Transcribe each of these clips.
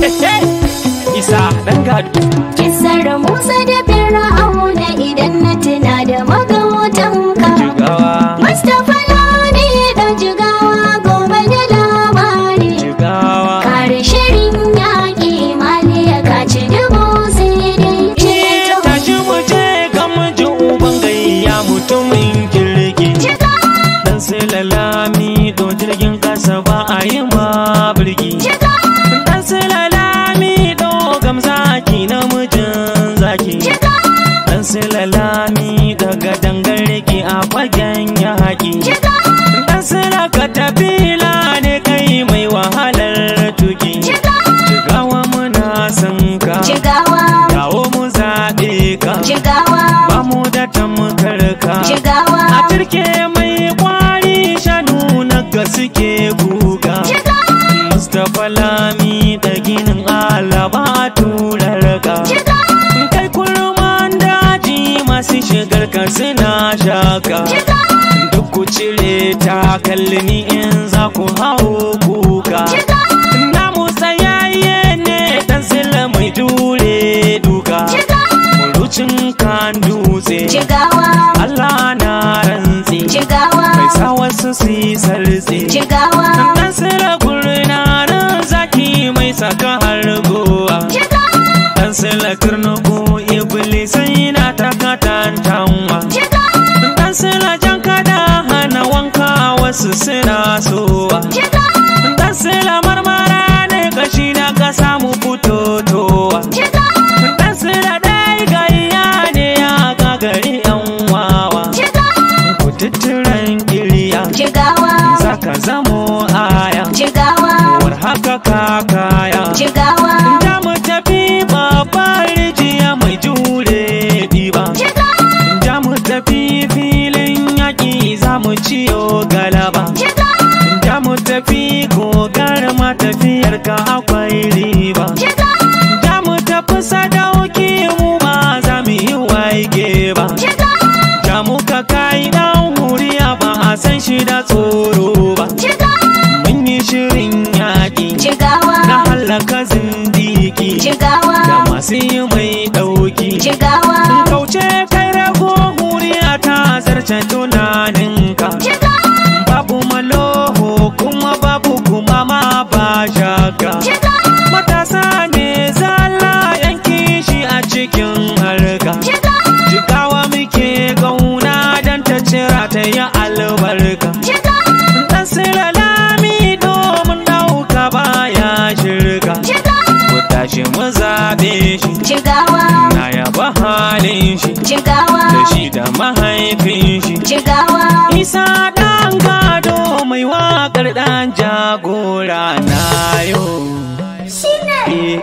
Isa dan gado. Kisar Musa da Fir'auna idan na tuna da magautanka. Jigawa. Mustapha Lami dan Jigawa gobe da labari. Jigawa. Kare shirin yaƙi maliya ka ci dubu sai dai ceto. Tashi mu je kan mu ji uban gayya mutumin kirki. Jigawa. Dan Sule Lamido jirgin kasa ba a yi ma birki. Jigawa. Dan Sule Lamido gamzaki namijin zaki. Jigawa. Dan Sule Lamido daga dangarki a fagen yaƙi. Jigawa. Dan Sule katafila ne kai mai wahalar tuki. Jigawa. Jigawa muna son ka. Jigawa. Kawo mu zaɓe ka. Jigawa. Ba mu da tamkar ka. Jigawa. A turke mai kwari shanu na ga suke kuka. Jigawa. Mustapha Lami da ginin Allah ba a turar ka. Jigawa. Kai kurman daji masu shigar ka suna shaka. Jigawa. Duk ku cire takalmi in za ku hau kuka. Jigawa. Namu tsayayye ne dan Sule mai jure duka. Jigawa. Murucin kan dutse. Jigawa. Allah na rantse. Jigawa. Mai sa wasu su yi sartse. Jigawa. Dan Sule gurnanin zaki mai saka har gowa. Jigawa. Dan Sule turnuku iblisai na taka tantanwa. Jigawa. Dan Sule jan kada hana wanka wasu suna sowa. Jigawa. Dan Sule marmara ne kashi na kasa mu fito towa. Jigawa. Dan Sule dai gayya ne ya gagari yan wawa. Jigawa. Kututturen kiriya Jigawa. zaka zamo aya. Jigawa. War haka kakaya. Jigawa. Da mu tafi babbar rijiya mai jure ɗiba. Jigawa. Da mu tafi filin yaƙi za mu ciyo galaba. Jigawa. Da mu tafi gogar matafiyar ka akwai riba. Jigawa. Da mu tafi sadauki mu ba za mu yi waige ba. Jigawa. Da muka kai dan huriya ba a san shi da tsoro ba. Jigawa. Mun yi shirin yaƙi Jigawa. na hallaka zindiki Jigawa. da masu yi mai ɗauki. Jigawa. Kauce kai rago huriya ta zarce tunaninka. Jigawa. Babu maloho kuma babu kuma ma ba shaka. Jigawa. Matasa ne zalla yan kishi a cikin harka. Jigawa. Jigawa muke gauna don ta cira ta yi albarka. Jigawa. Dan Sule Lami domin ɗauka baya shirka. Jigawa. Ku tashi mu zaɓe shi, Jigawa. na yaba halin shi, Jigawa. da shi da mahaifin shi. Jigawa. Isa ɗan gado mai waƙar ɗan jagora na yau.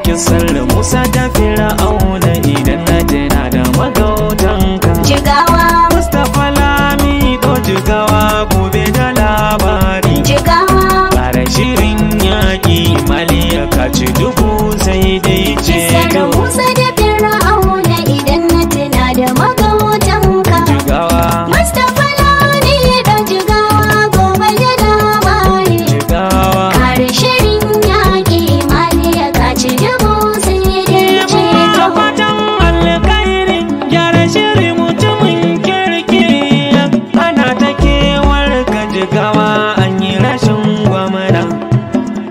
Kisar Musa da Fir'auna idan na tuna da magautanka. Jigawa. Mustapha Lamido Jigawa gobe da labari. Jigawa. Fara shirin yaƙi maliya ka ci dubu sai dai Kisar ceto. Musa da Fir'auna idan na tuna da magautanka. Jigawa, Mustapha Lami dan Jigawa gobe da labari. Jigawa. Kare shirin yaƙi maliya ka ci dubu sai dai ceto. Fatan alkhairi gyara shiri mutumin kirki. Ana ta kewar ka Jigawa an yi rashin gwamna.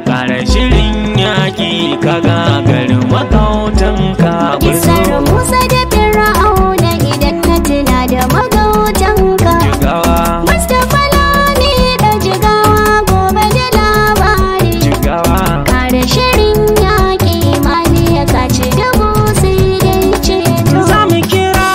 Kara shirin yaƙi ka gagarin makautanka. Kisar Musa da Fir'auna idan na tuna da magautanka. Jigawa, Mustapha Lami dan Jigawa gobe da labari. Jigawa. Kare shirin yaƙi maliya ka ci dubu sai dai ceto. Za mu kira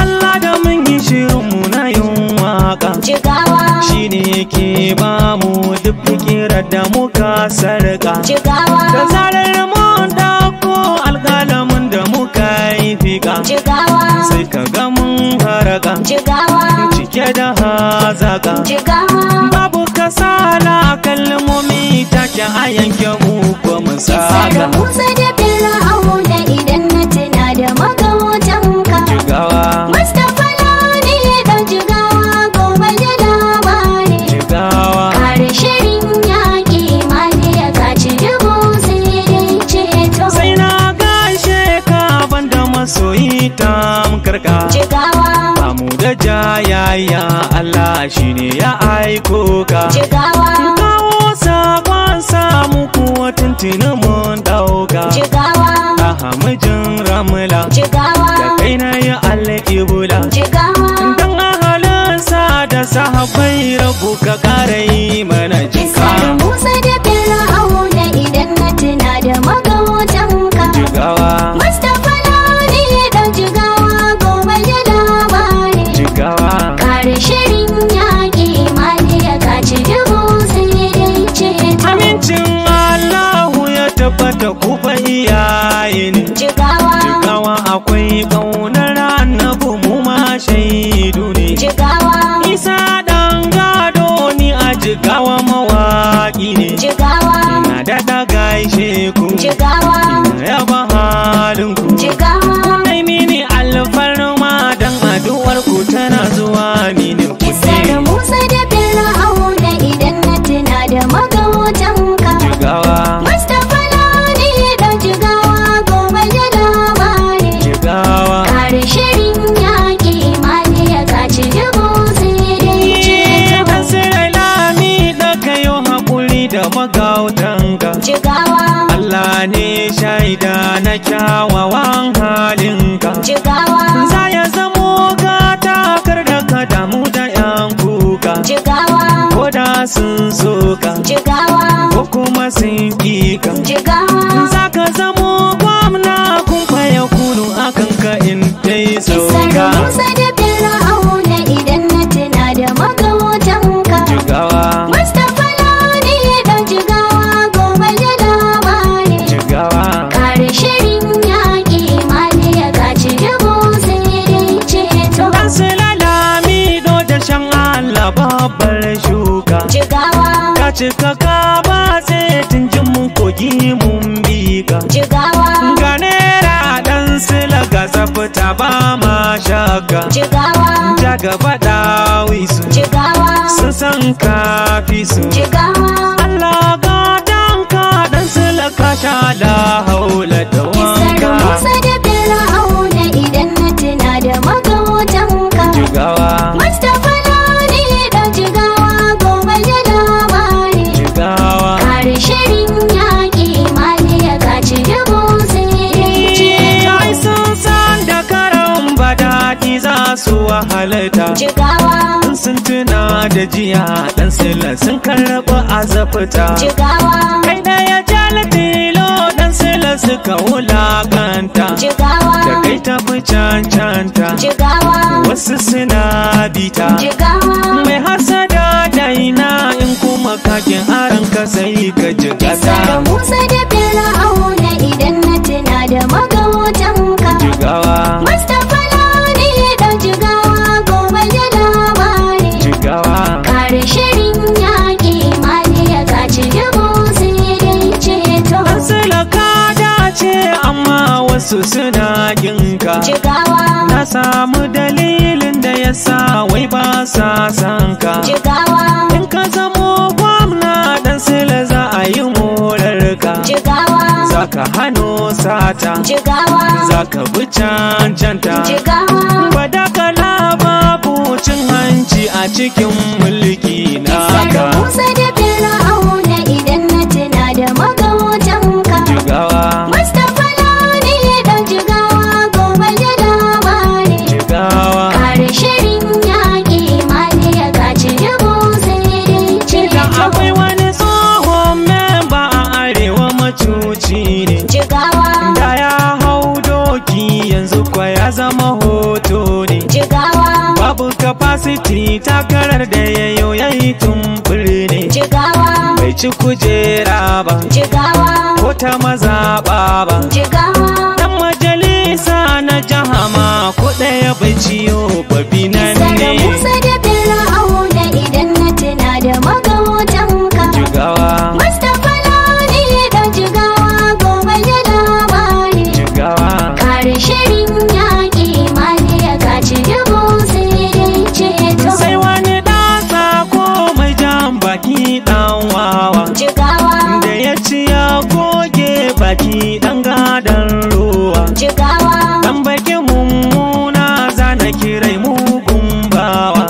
Allah da mun yi shirinmu na yin waka. Jigawa. Shi ne ke ba mu duk fikirar da muka sarka. Jigawa. Da zarar mun ɗauko alƙalamin da muka yi fiƙa. Jigawa. Sai ka ga mun haraka Jigawa. cike da hazaka. Jigawa. Babu kasala kalmomi take a yanke mu ko mu Kisar saka. Musa da Fir'auna idan na tuna da magautanka. Jigawa, Mustapha Lami dan Jigawa gobe da labari. Jigawa. Kare shirin yaƙi maliya ka ci dubu sai dai ceto. Ya Allah shine ya aiko ka. Jigawa. Kawo sakon samu kuwa tuntuni mun dauka. Jigawa. Aha mijin Ramla. Jigawa. Da kai na yi alƙibla. Jigawa. Dan ahalinsa da sahabbai rabu ka ƙara yi mana Kisar jika. Musa da Fir'auna idan na tuna da magautanka. Jigawa. Mustapha Ladi dan Jigawa gobe da labari. Jigawa. Kare shirin yaƙi maliya ka ci dubu sai dai ceto. Amincin Allahu ya tabbata ku fa iyaye ne. Jigawa. Jigawa akwai ƙaunar annabi mu ma shaidu ne. Jigawa. Isa ɗan gado ni a jigawa mawaƙi ne. Jigawa. Ina daɗa gaishe ku. Jigawa. Ina yaba halin ku. Jigawa. Nai mini alfarma dan addu'ar ku tana zuwa mini Kisar kuɗi. Musa da Fir'auna idan na tuna da magautanka. Jigawa. Mustapha Ladi dan Jigawa gobe da labari. Jigawa. Kare shirin yaƙi maliya ka ci dubu sai dai ceto. Dan sirai lami da kayo haƙuri da magautanka. Jigawa. Allah ne shaida na kyawawan halinka. Jigawa. Za ya zamo gata kar da ka damu da 'yan kuka. Jigawa. Ko da sun soka Jigawa. ko kuma sun ƙi ka. Jigawa. Za ka zamo gwamna kun faya kunu akan ka in dai Kisar sauka. Musa da Fir'auna idan na tuna da magautanka. Jigawa. Mustapha Ladi dan Jigawa gobe da labari. Jigawa. Kare shirin yaƙi maliya ka ci dubu sai dai ceto. Dan silalami do da shan Allah babbar shuka. Jigawa. Ka cika ka batse tun jin mun kogi mun bi ka. Jigawa. Ga naira dan sila ga tsafta ba ma shakka. Jigawa. Ja gaba dawisu Jigawa. sun san kafi su. Jigawa. Allah ga danka dan sila ka sha la haula da Kisar wanka. Musa da Fir'auna idan na tuna da magautanka. Jigawa. Mustapha Ladi dan Jigawa gobe da labari. Jigawa. Kare shirin yaƙi maliya ka ci dubu sai dai ceto. Ai sun san da karan ba daɗi za su wahalta. Jigawa. In sun tuna da jiya dan sila sun karɓi azabta. Jigawa. Kai ɗaya jalatilo dan sila suka wulakanta. Jigawa. Da kai tafi cancanta Jigawa. wasu suna bita. Jigawa. Mai hasada daina in kuma kakin aran ka sai ka Kisar jigata. Musa da Fir'auna idan na tuna da magautanka. Jigawa. Mustapha Ladi dan Jigawa gobe da labari. Jigawa. Kare shirin yaƙi maliya ka ci dubu sai dai ceto. Dan sila ka dace amma wasu suna kinka. Jigawa. Na samu dalilin da ya sa wai ba sa san ka. Jigawa. In ka zamo gwamna dan sila za a yi morarka. Jigawa. Za ka hano sata. Jigawa. Za ka bi cancanta. Jigawa. Badakala babu cin hanci a cikin mulki Kisar naka. Musa da Fir'auna idan na tuna da magautanka. Jigawa. Mustapha Ladi dan Jigawa gobe da labari. Jigawa. Kare shirin yaƙi maliya ka ci dubu sai dai Da ceto. akwai wani tsohon memba a arewa macuci ne. Jigawa. Da ya hau doki yanzu kwa ya zama hoto ne. Jigawa. Babu capacity takarar da yayo yayi tumfuri ne. Jigawa. Bai ci kujera ba Jigawa. ko ta mazaɓa ba. Jigawa. Dan majalisa na jiha ma ko ɗaya bai ciyo babi nan Kisar ne. Musa da Fir'auna idan na tuna da magautanka. Jigawa. Mustapha Ladi dan Jigawa gobe da labari. Jigawa. Kare shirin yaƙi maliya ka ci dubu sai dai ceto. Sai wani ɗan sako mai jan baki ɗan wawa. Jigawa. Da ya ci ya goge baki ɗan gadon ruwa. Jigawa. Ɗan baki mummuna zana kirai mugun bawa.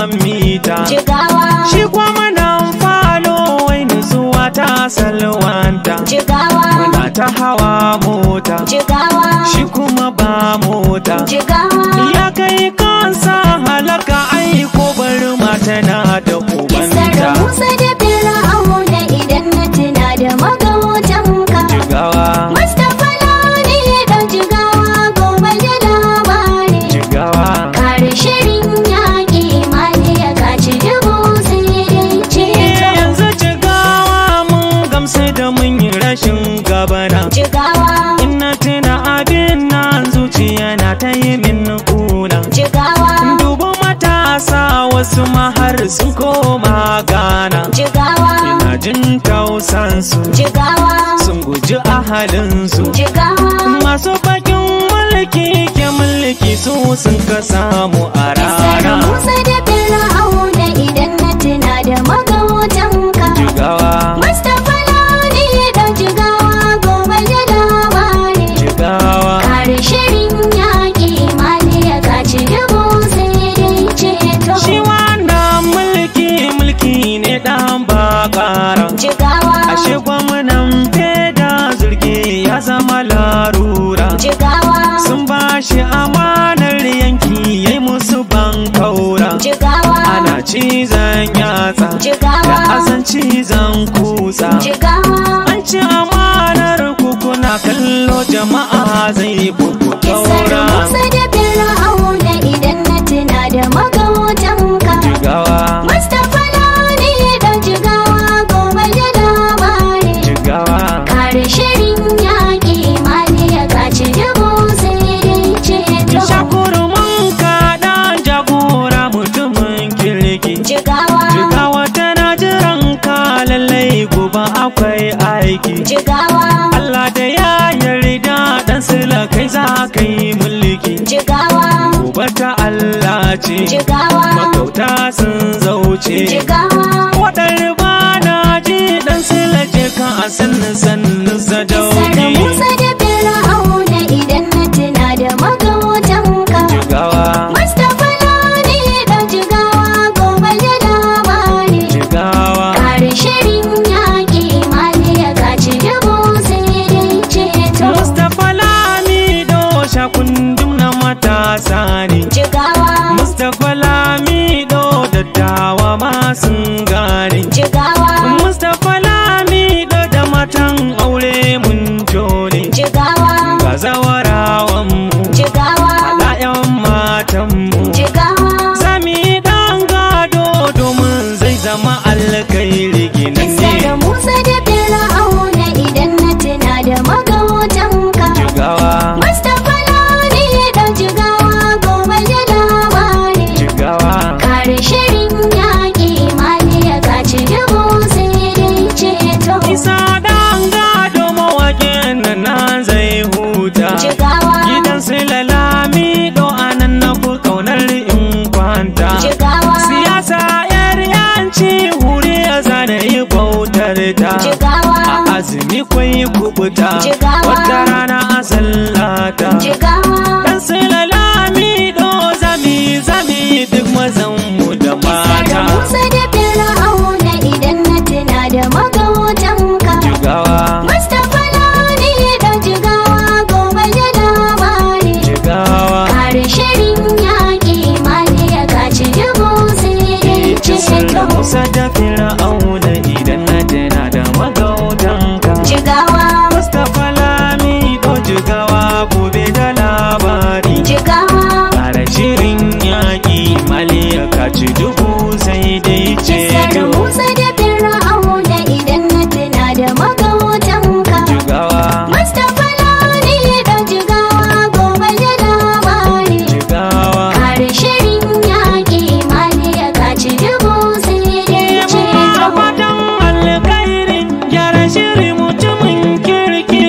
kan mita. Jigawa. Shi gwamnan falo wai nutsuwa ta salwanta. Jigawa. Muna ta hawa mota. Jigawa. Shi kuma ba mota. Jigawa. Ya kai kansa halaka aiko bari mata na da Kisar ubanta. Musa da Fir'auna idan na tuna da magautanka. Jigawa. Mustapha Lawli ɗan Jigawa gobe da labari. Jigawa. Kare shirin yaƙi maliya ka ci dubu sai dai ceto. Yanzu jigawa mun gamsu da mun yi rashin gabana. Jigawa. Ina tuna abin nan zuciya na ta yi min kuna. Jigawa. Dubu matasa wasu ma har sun koma Ghana. Jigawa. Ina jin tausansu. Jigawa. Sun guji ahalinsu. Jigawa. Masu bakin mulki ke mulki su sun ka samu a Kisar rana. Musa da Fir'auna idan na tuna da magautanka. Jigawa. Mustapha Lawli ɗan Jigawa gobe da labari. Jigawa. Kare shirin yaƙi maliya ka ci dubu sai dai ceto. Shi wannan mulki mulki ne dan bakara. Jigawa. Ashe gwamnan feda zurgi ya zama larura. Jigawa. Sun ba shi amanar yanki yayi musu bankaura. Jigawa. Ana cizon yatsa da Jigawa. azan cizon kutsa. Jigawa. An ci amanar ku kuna kallo jama'a zai buku Kisar kaura. Musa da Fir'auna idan na tuna da magautanka. Jigawa. Mustapha Lawli ɗan Jigawa gobe da labari. Jigawa. Kare shirin yaƙi maliya ka ci dubu sai dai ceto. Shakuru mun kaɗan jagora mutumin kirki. Jigawa. Jigawa tana jiran ka lallai gobe akwai aiki. Jigawa. Allah da ya yarda dan sila kai za ka yi mulki. Jigawa. Gobe ta Allah ce, Jigawa. makauta sun zauce. Jigawa. Waɗar ba na ji dan sila je ka a sannu sannu Kisar sadauki. Musa da Fir'auna idan na tuna da magautanka. Jigawa. Mustapha Lawli ɗan Jigawa gobe da labari. Jigawa. Kare shirin yaƙi maliya ka ci dubu sai dai ceto. Mustapha Lamido shakundum na matasa ne. Jigawa. Mustapha Lamido dattawa ma sun gane. Jigawa. Mustapha Lamido da matan aure mun jone. Jigawa. Ga zawarawan mu, Jigawa. haɗa 'yan matan mu. Jigawa. Sami ɗan gado domin zai zama alkhairi Kisar ginanne. Musa da Fir'auna idan na tuna da magautanka. Jigawa. Mustapha Lawli ɗan Jigawa gobe da labari. Jigawa. Kare shirin yaƙi maliya ka ci dubu sai dai ceto. Isa ɗan gado mawaƙin nan zai huta. Jigawa. Gidan su lalami do anan na fi kaunar in kwanta. Jigawa. Siyasa yar yanci huri ya zana yi bautar ta. Jigawa. A azumi kwai kubuta. Jigawa. Wata rana a sallata. Jigawa. Dan su lalami do zami zami duk mazan mu da Kisar mata. Musa da Fir'auna idan na tuna da magautanka. Jigawa. Mustapha Lawli ɗan Jigawa gobe da labari. Jigawa. Kare shirin yaƙi maliya ka ci dubu sai dai ceto. Musa da Fir'auna idan na tuna da magautanka. Jigawa. Mustapha Lamido jigawa gobe da labari. Jigawa. Kara shirin yaƙi maliya ka ci dubu sai dai Kisar ceto. Musa da Fir'auna idan na tuna da magautanka. Jigawa. Mustapha Lawli ɗan Jigawa gobe da labari. Jigawa. Kare shirin yaƙi maliya ka ci dubu sai dai ceto. Fatan alkhairi gyara shiri mutumin kirki.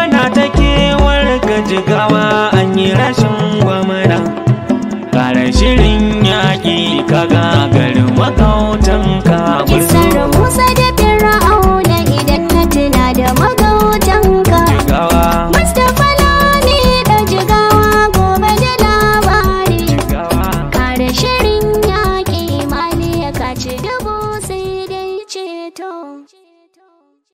Ana ta kewar ka jigawa.